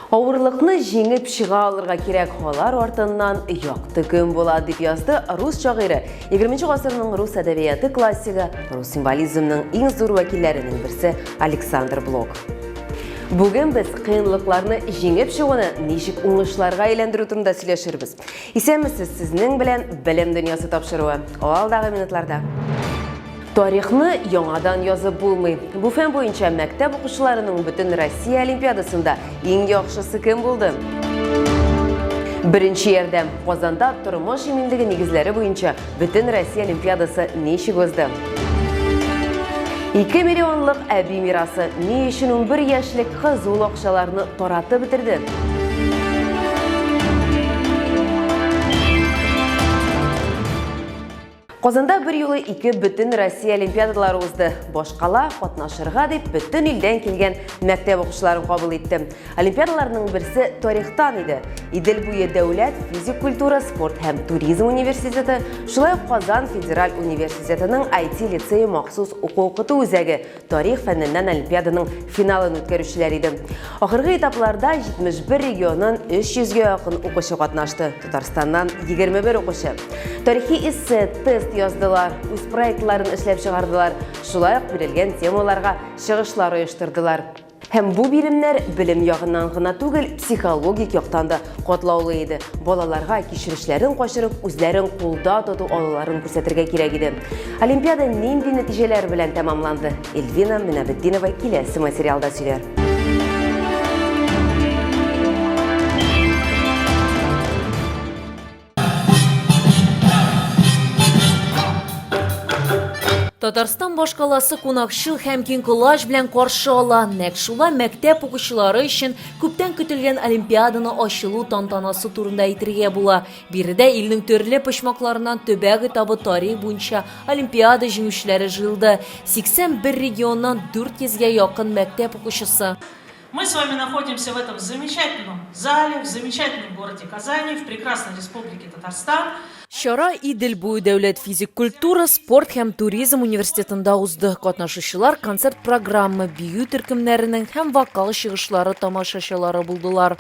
Авырлыкны җиңеп чыга алырга кирәк, алар артыннан якты көн була, дип язды рус шагыйре, 20 гасырның рус әдәбияты классигы, рус символизмның иң зур вәкилләренең берсе Александр Блок. Бүген без кыенлыкларны җиңеп чыгуны ничек уңышларга әйләндерү турында сөйләшербез. Исәнмесез, сезнең белән Белем дөньясы тапшыруы. Алдагы минутларда. Тарихны яңадан язып булмый. Бу фән буенча мәктәп укучыларының бөтен Россия олимпиадасында иң яхшысы кем булды? Беренче ярдәм. Казанда тормыш иминлеге нигезләре буенча бөтен Россия олимпиадасы ничек узды? 2 миллионлык әби мирасы. Ни өчен 11 яшьлек кыз ул акчаларны таратып бетерде? Казанда бер юлы ике бөтен Россия олимпиадалары узды. Башкала катнашырга дип бөтен илдән килгән мәктәп укучыларын кабул итте. Олимпиадаларның берсе тарихтан иде. Идел буе дәүләт физик культура, спорт һәм туризм университеты, шулай ук Казан федераль университетының IT лицее махсус уку-укыту үзәге тарих фәненнән олимпиаданың финалын үткәрүчеләр иде. Ахыргы этапларда 71 регионнан 300 гә якын укучы катнашты. Татарстаннан 21 укучы. Тарихи эссе, тест яздылар, үз проектларын эшләп чыгардылар, шулай ук бирелгән темаларга чыгышлар оештырдылар. Һәм бу биремнәр белем ягыннан гына түгел, психологик яктан да катлаулы иде. Балаларга кичерешләрен качырып, үзләрен кулда тоту алуларын күрсәтергә кирәк иде. Олимпиада нинди нәтиҗәләр белән тәмамланды? Эльвина Минабетдинова киләсе материалда сөйләр. Татарстан башкаласы кунакчыл һәм киң колач белән каршы ала. Нәкъ шулай мәктәп укучылары өчен күптән көтелгән олимпиаданы ачылу тантанасы турында әйтергә була. Биредә илнең төрле почмакларыннан төбәк этабы тарих буенча олимпиада җиңүчеләре җыелды. 81 регионнан 400 гә якын мәктәп укучысы. Мы с вами находимся в этом замечательном зале, в замечательном городе Казани, в прекрасной республике Татарстан. Чара Идел буе дәүләт физик культура, спорт һәм туризм университетында узды. Катнашучылар концерт программа, бию төркемнәренең һәм вокал чыгышлары тамашачылары булдылар.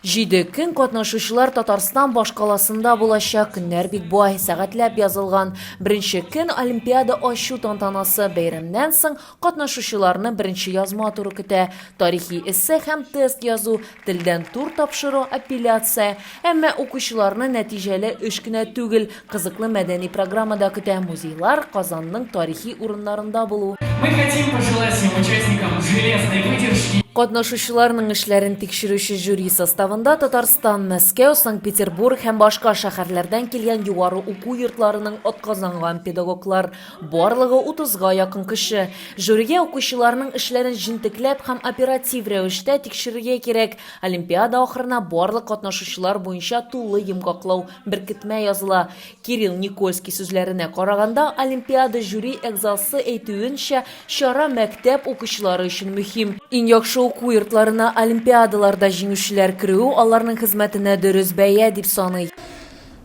Җиде көн катнашучылар Татарстан башкаласында булачак. Көннәр бик бай, сәгатьләп язылган. Беренче көн Олимпиада ачу тантанасы. Бәйрәмнән соң катнашучыларны беренче язма туры көтә. Тарихи эссе һәм тест язу, телдән тур тапшыру, апелляция. Әмма укучыларны нәтиҗәле эш кенә түгел, кызыклы мәдәни программа да көтә, музейлар, Казанның тарихи урыннарында булу. Мы хотим пожелать всем участникам железной выдержки. Катнашучыларның эшләрен тикшерүче жюри составында Татарстан, Мәскәү, Санкт-Петербург һәм башка шәһәрләрдән килгән югары уку йортларының атказанган педагоглар, барлыгы утызга якын кеше. Жюрига укучыларның эшләрен җентекләп һәм оператив рәвештә тикшерергә кирәк. Олимпиада ахырына барлык катнашучылар буенча тулы йомгаклау Беркетмә языла. Кирилл Никольский сүзләренә караганда, олимпиада жюри әгъзасы әйтүенчә, чара мәктәп укучылары өчен мөһим. Иң яхшы уку йортларына олимпиадаларда җиңүчеләр керү аларның хезмәтенә дөрес бәя, дип саный.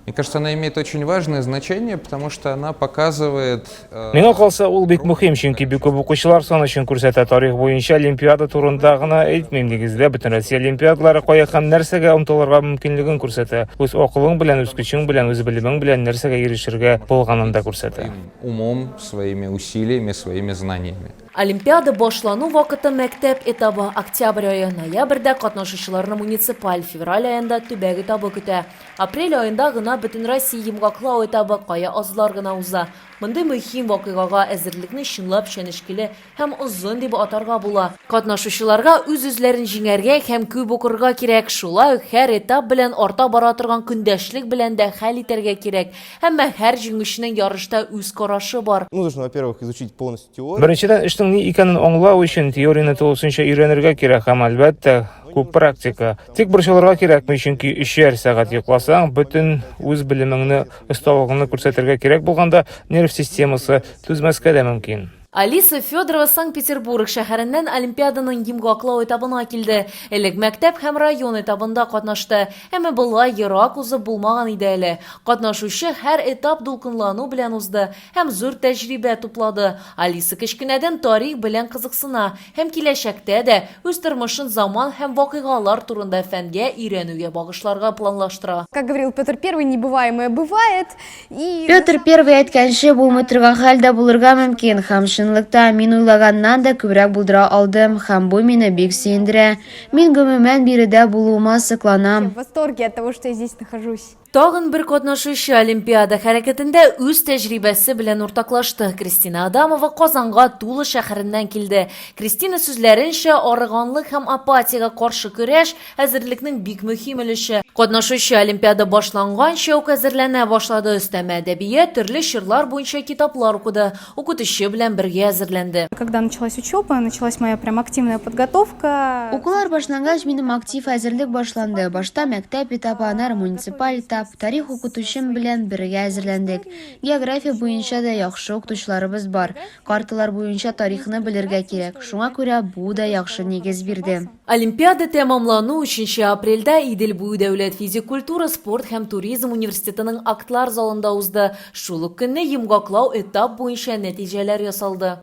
Мне кажется, она имеет очень важное значение, потому что она показывает... Э, Миңа калса, ул бик мөһим, чөнки бик күп укучылар саны өчен күрсәтә. Тарих буенча олимпиада турында гына әйтмим, нигездә Бөтенроссия олимпиадалары кая һәм нәрсәгә омтылырга мөмкинлеген күрсәтә. Үз акылың белән, үз көчең белән, үз белемең белән нәрсәгә ирешергә булганын да күрсәтә. Умом, своими усилиями, своими знаниями. Олимпиада башлану вакыты мәктәп этабы, октябрь ае, ноябрьдә катнашучыларны муниципаль, февраль аенда төбәк этабы көтә. Апрель аенда гына Бөтенроссия йомгаклау этабы кая азлар гына уза. Мондый мөһим вакыйгага әзерлекне чынлап чәнечкеле һәм озын дип атарга була. Катнашучыларга үз-үзләрен җиңәргә һәм күп укырга кирәк, шулай ук һәр этап белән арта бара торган көндәшлек белән дә хәл итәргә кирәк. Әмма һәр җиңүченең ярышта үз карашы бар. Ну, нужно, во-первых, изучить полностью теорию. Беренчедән, эшнең ни икәнен аңлау өчен теорияне тулысынча өйрәнергә кирәк һәм, әлбәттә, күп практика. Тик борчылырга кирәкми, чөнки өчәр сәгать йокласаң, бөтен үз белемеңне, осталыгыңны күрсәтергә кирәк булганда, нерв системасы түзмәскә дә мөмкин. Алиса Федорова Санкт-Петербург шәһәреннән олимпиаданың йомгаклау этабына килде. Элек мәктәп һәм район этабында катнашты. Әмма болай ерак узып булмаган иде әле. Катнашучы һәр этап дулкынлану белән узды һәм зур тәҗрибә туплады. Алиса кечкенәдән тарих белән кызыксына һәм киләчәктә дә үз тормышын заман һәм вакыйгалар турында фәнгә өйрәнүгә багышларга планлаштыра. Как говорил Петр Первый, небываемое бывает. И Петр Первый әйткәнче, булмый торган хәл дә булырга мөмкин, һәм чынлыкта мин уйлаганнан да күбрәк булдыра алдым, һәм бу мине бик сөендерә. Мин гомумән биредә булуыма сокланам. В восторге от того, что я здесь нахожусь. Тагын бер катнашучы олимпиада хәрәкәтендә үз тәҗрибәсе белән уртаклашты. Кристина Адамова Казанга Тула шәһәреннән килде. Кристина сүзләренчә, арыганлык һәм апатиягә каршы көрәш, әзерлекнең бик мөһим өлеше. Катнашучы олимпиада башланганчы ук әзерләнә башлады, өстәмә әдәбият, төрле чорлар буенча китаплар укыды, укытучы белән бергә әзерләнде. Когда началась учеба, началась моя прям активная подготовка. Укулар башлангач, минем актив әзерлек башланды. Башта мәктәп этабы, аннары муниципаль этап. Тарих укытучым белән бергә әзерләндек. География буенча да яхшы укытучыларыбыз бар. Карталар буенча тарихны белергә кирәк, шуңа күрә бу да яхшы нигез бирде. Олимпиада тәмамлану өченче апрельдә Идел буе дәүләт физик культура, спорт һәм туризм университетының актлар залында узды. Шул ук көнне йомгаклау этап буенча нәтиҗәләр ясалды.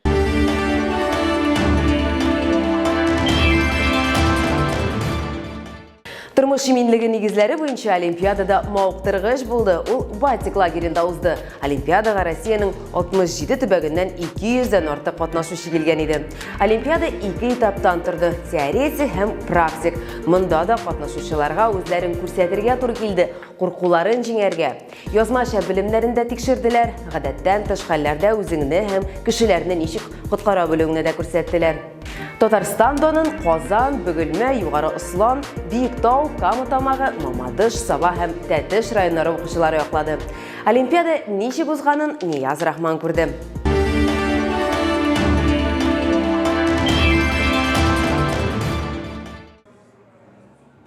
Тормыш иминлеге нигезләре буенча олимпиадада мавыктыргыч булды. Ул Батик лагеренда узды. Олимпиадага Россиянең 67 төбәгеннән 200 дән артык катнашучы килгән иде. Олимпиада ике этаптан торды: теоретик һәм практик. Монда да катнашучыларга үзләрен күрсәтергә туры килде, куркуларын җиңәргә. Язмача белемнәрен дә тикшерделәр, гадәттән тыш хәлләрдә үзеңне һәм кешеләрне ничек коткара белүеңне дә күрсәттеләр. Татарстан данын Казан, Бөгелмә, Югары Ослан, Биектау, Кама Тамагы, Мамадыш, Саба һәм Тәтеш районнары укучылары яклады. Олимпиада ничек узганын Нияз Рахман күрде.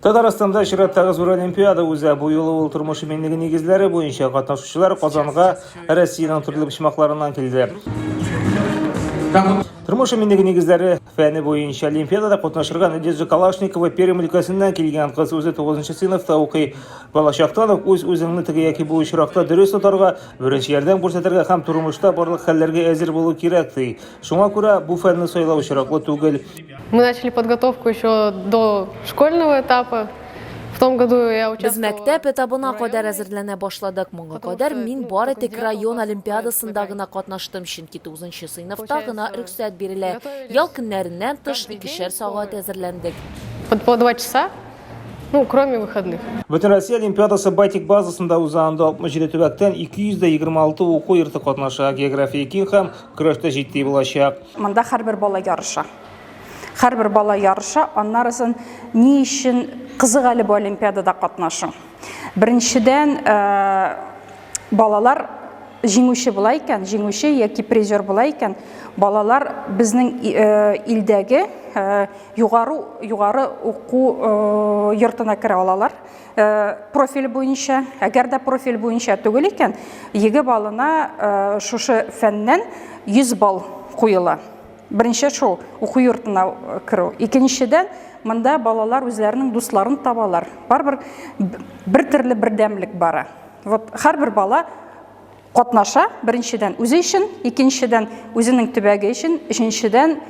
Татарстанда чираттагы зур олимпиада уза. Бу юлы ул тормыш иминлеге нигезләре буенча катнашучылар Казанга Россиянең төрле почмакларыннан килде. Тормыш иминлеге нигезләре фәне буенча олимпиадада катнашырга Надежда Калашникова Пермь өлкәсеннән килгән кыз үзе 9 сыйныфта укый. Балачактан ук үз-үзеңне теге яки бу очракта дөрес тотарга, беренче ярдәм күрсәтергә һәм тормышта барлык хәлләргә әзер булу кирәк, ди. Шуңа күрә бу фәнне сайлау очраклы түгел. Мы начали подготовку еще до школьного этапа. В том году я Без участвовала. мәктәп этабына кадәр әзерләнә башладык. Моңа кадәр мин бары тик район олимпиадасында гына катнаштым, чөнки тугызынчы сыйныфта гына рөхсәт бирелә. Ял көннәреннән тыш икешәр сәгать әзерләндек. По 2 часа, ну, кроме выходных. Бөтенроссия олимпиадасы Байтик базасында уза, анда 67 төбәктән 226 уку йорты катнаша. География киң һәм көрәш тә җитди булачак. Монда һәрбер бала ярыша. Һәрбер бала ярыша, аннарысын ни өчен кызык әле бу олимпиадада катнашу? Беренчедән, балалар җиңүче була икән, җиңүче яки призер була икән, балалар безнең илдәге югары югары уку йортына керә алалар. Профиль буенча, әгәр дә профиль буенча түгел икән, ЕГЭ баллына шушы фәннән 100 балл куела. Беренче шул, уку йортына керү. Икенчедән, монда балалар үзләренең дусларын табалар. Барыбер бер төрле бердәмлек бара. Вот һәрбер бала катнаша, беренчедән үзе өчен, икенчедән үзенең төбәге өчен, өченчедән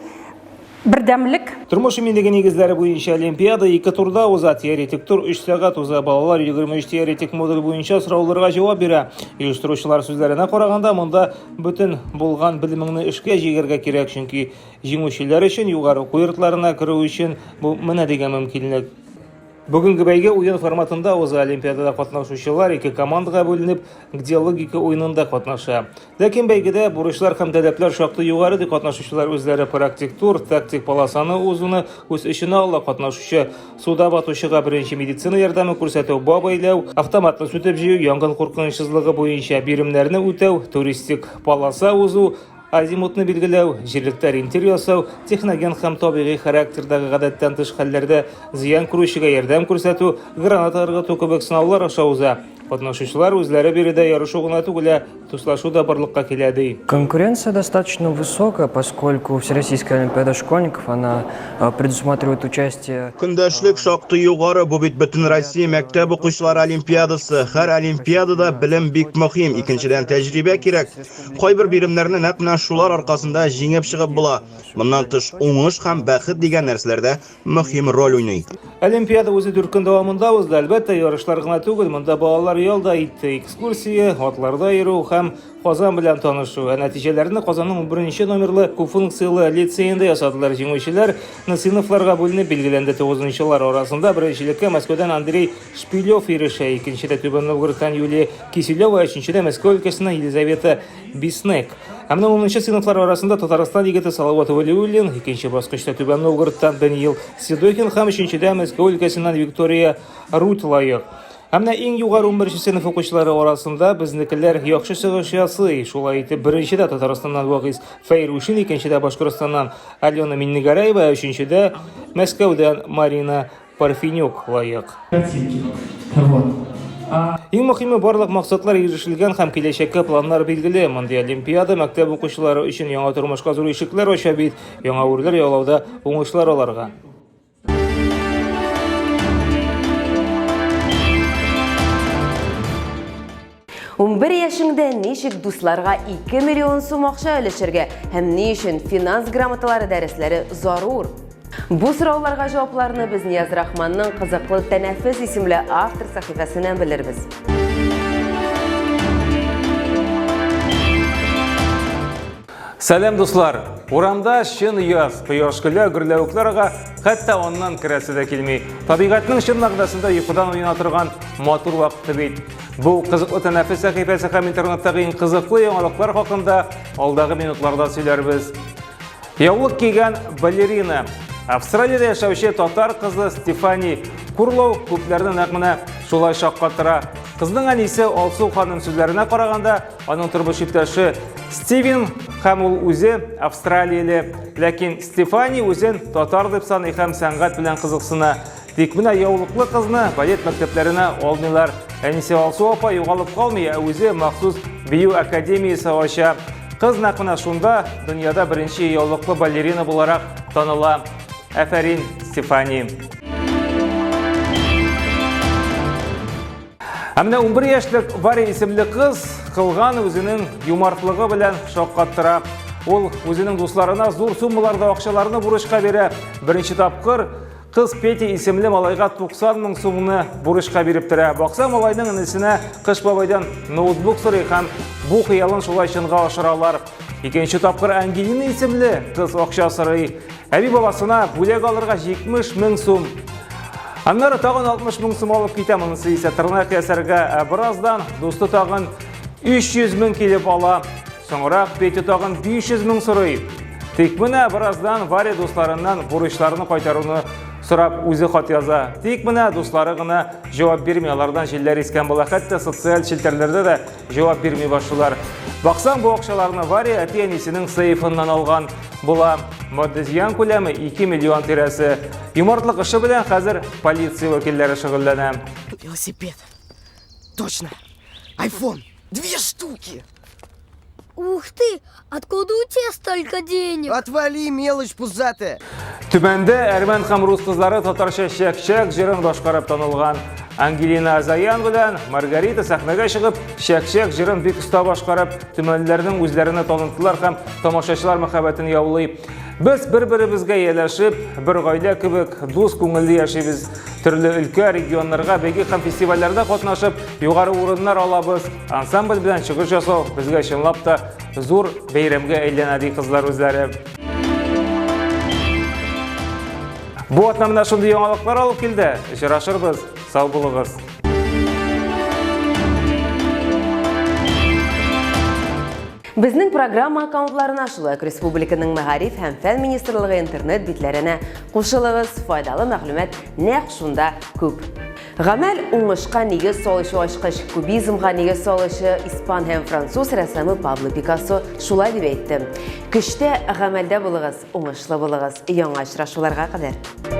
бердәмлек. Тормыш иминлеге нигезләре буенча олимпиада ике турда уза. Теоретик тур 3 сәгать уза. Балалар 23 теоретик модуль буенча сорауларга җавап бирә. Оештыручылар сүзләренә караганда, монда бөтен булган белемеңне эшкә җигәргә кирәк, чөнки җиңүчеләр өчен югары уку йортларына керү өчен бу менә дигән мөмкинлек. Бүгенге бәйге уен форматында уза. Олимпиадада катнашучылар ике командага бүленеп, Где логика уенында катнаша. Ләкин бәйгедә бурычлар һәм таләпләр шактый югары, ди катнашучылар үзләре. Практик тур, тактик полосаны узуны үз эченә ала. Катнашучы суда батучыга беренче медицина ярдәме күрсәтү, бау бәйләү, автоматны сүтеп җыю, янгын куркынычсызлыгы буенча биремнәрне үтәү, туристик полоса узу, Азимутны билгеләү, җирлектә ориентир ясау, техноген һәм табигый характердагы гадәттән тыш хәлләрдә зыян күрүчегә ярдәм күрсәтү, граната ыргыту кебек сынаулар аша уза. Катнашучылар үзләре биредә ярышу гына түгел, ә дуслашу да барлыкка килә, ди. Конкуренция достаточно высокая, поскольку Всероссийская олимпиада школьников, она предусматривает участие... Көндәшлек шактый югары, бу бит Бөтенроссия мәктәп укучылары олимпиадасы. Һәр олимпиадада белем бик мөһим, икенчедән, тәҗрибә кирәк. Кайбер биремнәрне нәкъ менә шулар аркасында җиңеп чыгып була. Моннан тыш, уңыш һәм бәхет дигән нәрсәләр дә мөһим роль уйный. Олимпиада үзе дүрт көн дәвамында узды. Әлбәттә, ярышлар гына түгел, монда балалар ял да итте. Экскурсия, атларда йөрү һәм Казан белән танышу. Ә нәтиҗәләрне Казанның 11 номерлы күпфункцияле лицеенда ясадылар. Җиңүчеләр сыйныфларга бүленеп билгеләнде. Тугызынчылар арасында беренчелеккә Мәскәүдән Андрей Шпилев ирешә, икенчедә Түбән Новгородтан Юлия Киселева, өченчедә Мәскәү өлкәсеннән Елизавета Биснек. Ә менә унынчы сыйныфлар арасында Татарстан егете Салават Вәлиуллин, икенче баскычта Түбән Новгородтан Даниил Седокин һәм өченчедә Мәскәү өлкәсеннән Виктория Руть лаек. Ә менә иң югары унберенче сыйныф укучылары арасында безнекеләр яхшы чыгыш ясый. Шулай итеп, беренчедә Татарстаннан Вагиз Фәйрушин, икенчедә Башкортстаннан Алена Миннегәрәева, ә өченчедә Мәскәүдән Марина Парфенюк лаек. Иң мөһиме, барлык максатлар ирешелгән һәм киләчәккә планнар билгеле. Мондый олимпиада мәктәп укучылары өчен яңа тормышка зур ишекләр ача бит. Яңа үрләр яулауда уңышлар аларга. 11 яшеңдә ничек дусларга 2 миллион сум акча өләшергә һәм ни өчен финанс грамоталары дәресләре зарур? Бу сорауларга җавапларны без Нияз Рахманның Кызыклы тәнәфес исемле автор сәхифәсеннән белербез. Сәлам, дуслар! Урамда чын яз, кояш көлә, гөрләвекләр ага, хәтта аннан керәсе дә килми. Табигатьнең чын мәгънәсендә йокыдан уяна торган матур вакыты бит. Бу кызыклы тәнәфес сәхифәсе һәм интернеттагы иң кызыклы яңалыклар хакында алдагы минутларда сөйләрбез. Яулык кигән балерина. Австралиядә яшәүче татар кызы Стефани Курлоу күпләрне нәкъ менә шулай шаккатыра. Кызның әнисе Алсу ханым сүзләренә караганда, Аның тормыш иптәше Стивен һәм ул үзе австралияле. Ләкин Стефани үзен татар дип саный һәм сәнгать белән кызыксына. Тик менә яулыклы кызны балет мәктәпләренә алмыйлар. Әнисе Алсу апа югалып калмый, ә үзе махсус бию академиясе ача. Кыз нәкъ менә шунда дөньяда беренче яулыклы балерина буларак таныла. Афәрин, Стефани! Ә менә 11 яшьлек Варя исемле кыз кылган үзенең юмартлыгы белән шаккаттыра. Ул үзенең дусларына зур суммаларда акчаларны бурычка бирә. Беренче тапкыр кыз Петя исемле малайга 90 мең сумны бурычка биреп тора. Бакса, малайның энесенә Кыш бабайдан ноутбук сорый һәм бу хыялын шулай чынга ашыралар. Икенче тапкыр Ангелина исемле кыз акча сорый. Әби бабасына бүләк алырга 70 мең сум. Аннары тагын 60 мең сум алып китә, монысы исә тырнак ясарга. Ә бераздан дусты тагын 300 мең килеп ала. Соңрак Петя тагын 500 мең сорый. Тик менә бераздан Варя дусларыннан бурычларны кайтаруны сорап үзе хат яза. Тик менә дуслары гына җавап бирми, алардан җилләр искән була. Хәтта социаль челтәрләрдә дә җавап бирми башлыйлар. Баксаң, бу акчаларны Варя әти-әнисенең сейфыннан алган була. Матди зыян күләме 2 миллион тирәсе. Юмартлык эше белән хәзер полиция вәкилләре шөгыльләнә. Велосипед. Точно. Айфон. Две штуки. Ух ты, откуда у тебя столько денег? Отвали, мелочь пузатая. Төмәндә әрмән һәм рус кызлары татарча чәк-чәк җырын башкарып танылган. Ангелина Азаян белән Маргарита сәхнәгә чыгып, чәк-чәк җырын бик оста башкарып, төмәнлеләрнең үзләренә таныттылар һәм тамашачылар мәхәббәтен яулый. Без бер-беребезгә ияләшеп, бер гаилә кебек дус күңелле яшибез. Төрле өлкә, регионнарга бәйге һәм фестивальләрдә катнашып, югары урыннар алабыз. Ансамбль белән чыгыш ясау безгә чынлап та зур бәйрәмгә әйләнә, ди кызлар үзләре. Бу атна менә шундый яңалыклар алып килде. Очрашырбыз. Сау булыгыз. Безнең программа аккаунтларына, шулай ук республиканың Мәгариф һәм фән министрлыгы интернет битләренә кушылыгыз. Файдалы мәгълүмат нәкъ шунда күп. Гамәл уңышка нигез салучы ачкыч, кубизмга нигез салучы испан һәм француз рәссамы Пабло Пикассо шулай дип әйтте. Көчтә, гамәлдә булыгыз, уңышлы булыгыз. Яңа очрашуларга кадәр.